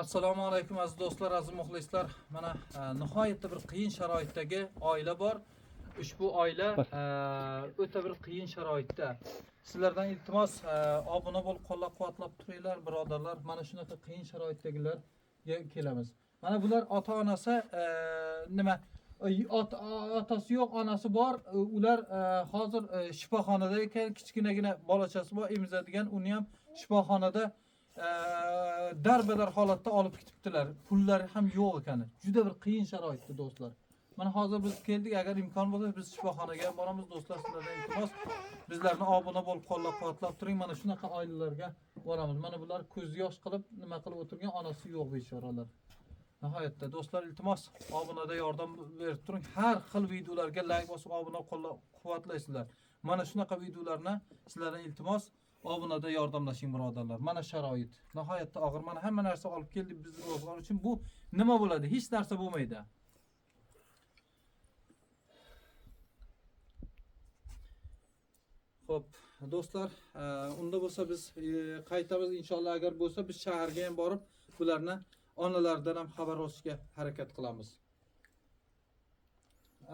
Assalomu alaykum, aziz do'stlar, aziz muxlislar. Mana nihoyatda bir qiyin sharoitdagi oila bor. Ushbu oila o'ta bir qiyin sharoitda. Sizlardan iltimos, obuna bo'lib qo'llab-quvvatlab turinglar, birodarlar. Mana shunaqa qiyin sharoitdagilarga kelamiz. Mana bular ota-onasi, nima, otasi yo'q, onasi bor. Ular hozir shifoxonada ekan, kichkinagina bolachasi bor, emizadigan, uni ham shifoxonada darbadar holatda olib ketibdilar. Pullari ham yo'q ekan. Juda bir qiyin sharoitda, do'stlar. Mana hozir biz keldik, agar imkon bo'lsa biz shifoxonaga ham boramiz, do'stlar, sizlardan iltimos, bizlarni obuna bo'lib qo'llab-quvvatlab turing. Mana shunaqa oilalarga boramiz. Mana bular ko'z yosh qilib, nima qilib o'tirgan, onasi yo'q bechoralar. Nihoyatda do'stlar, iltimos, obunada yordam berib turing. Har xil videolarga like bosib, obuna qo'llab quvvatlaysizlar. Mana shunaqa videolarni sizlardan iltimos, obunada yordamlashing, birodarlar. Mana sharoit nihoyatda og'ir. Mana hamma narsa olib keldik biz ro'zg'or uchun. Bu nima bo'ladi? Hech narsa bo'lmaydi. Xo'p, do'stlar, unda bo'lsa biz qaytamiz inshaalloh, agar bo'lsa biz shaharga ham borib, bularni onalaridan ham xabar olishga harakat qilamiz.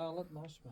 Ağlatma, açma.